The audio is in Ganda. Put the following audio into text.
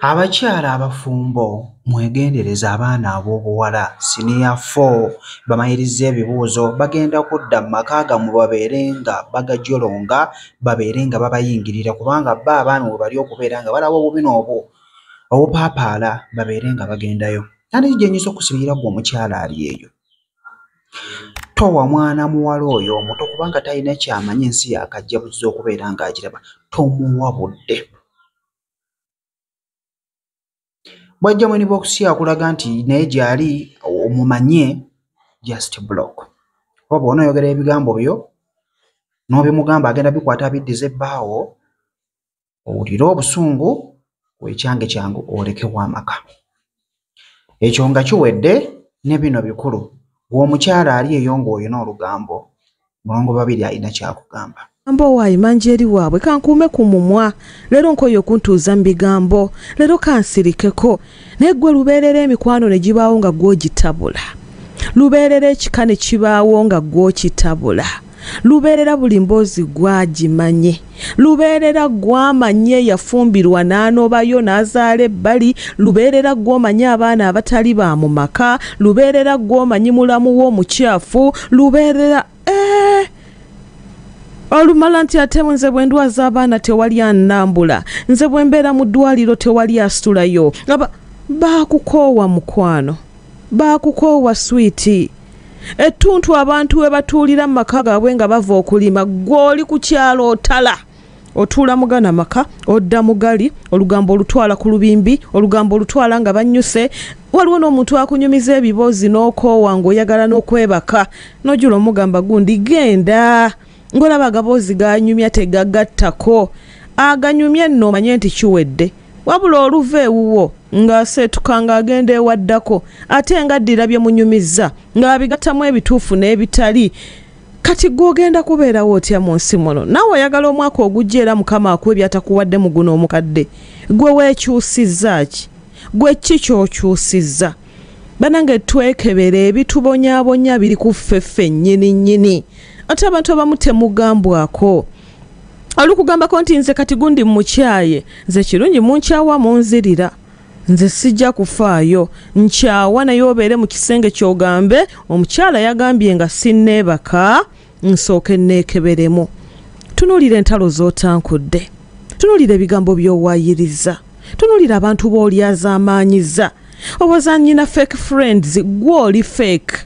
Abakyala abafumbo mwegendereze abaana ab'obuwala siniya 4 bamaliriza ebibuuzo bagenda kudda mu maka gammwe babeere nga bagajolonga, babeere nga babayingirira, kubanga bo abaami we bali okubeera nga balaba obubi n'obwo obupaapaala babeere nga bagendayo. Ate gye nnyinza okusibirira ggwe omukyala ali eyo, towa mwana muwala oyo omuto kubanga talina ky'amanyi, ensi yaakajja buzzi okubeera ng'agiraba, tomuwa budde. Bw'ajja mu inbox akulaga nti naye gy'ali omumanye, just block. Oba bw'onooyogera ebigambo byo n'obimugamba agenda bikwata abiddiza ebbaawo, owulire obusungu, wekyange kyangu olekewo amaka. Ekyo nga kiwedde ne bino bikulu. Gw'omukyala ali eyo ng'olina olugambo, Mulongo Babirye alina ky'akugamba. Mbo waayi mangi eri waabwe kankuume ku mumwa, leero nkooye okuntuuza mu bigambo, leero kansirikeko. Naye ggwe lubeerera emikwano ne gibaawo nga gw'ogitabula, lubeerera ekika ne kibaawo nga gw'okitabula, lubeerera buli mboozi gw'agimanye, lubeerera gw'amanye yafumbirwa n'anobayo n'azaala ebbali, lubeerera gw'omanyi abaana abatali ba mu maka, lubeerera gw'omanyi mulamu wo omukyafu, lubeerera olumala nti ate nze bwe ndwaza abaana tewali annambula, nze bwe mbeera mu ddwaliro tewali asitulayo. Baakukoowa mukwano, baakukoowa swiiti. Ettuntu abantu we batuulira mu maka gaabwe nga bava okulima, ggwe oli ku kyalo otala, otuula mugana maka, odda mugali, olugambo olutwala ku lubimbi, olugambo olutwala nga bannyuse. Waliwo n'omuntu akunyumiza ebiboozi n'okoowa ng'oyagala n'okwebaka, n'ojula omugamba gundi genda, ng'olaba agaboozi ganyumya tegagattako, aganyumye nno omanye nti kiwedde. Wabula oluva ewuwo ng'aseetuka ng'agenda ewaddako, ate ng'addira bye munyumizza ng'abigattamu ebituufu n'ebitali. Kati ggwe ogenda kubeerawo otya mu nsi muno? Naawe oyagala omwaka ogujja era Mukama akuwe by'atakuwadde mu guno omukadde. Ggwe weekyusizza ki? Ggwe ki ky'okyusizza? Bannange twekebere, ebitubonyaabonya biri ku ffe ffennyini nnyini. Ate abantu abamu temugambwako. Olukugambako nti nze kati gundi mukyaye, nze kirungi munkyawa munzirira, nze sijja kufaayo, nkyawa naye obeere mu kisenge ky'ogambe omukyala yagambye nga sinneebaka nsooke nneekeberemu. Tunuulira entalo z'otankudde, tunuulira ebigambo by'owaayiriza, tunuulira abantu b'olyazaamaanyiza. Owoza nnyina fake friends, ggwe oli fake.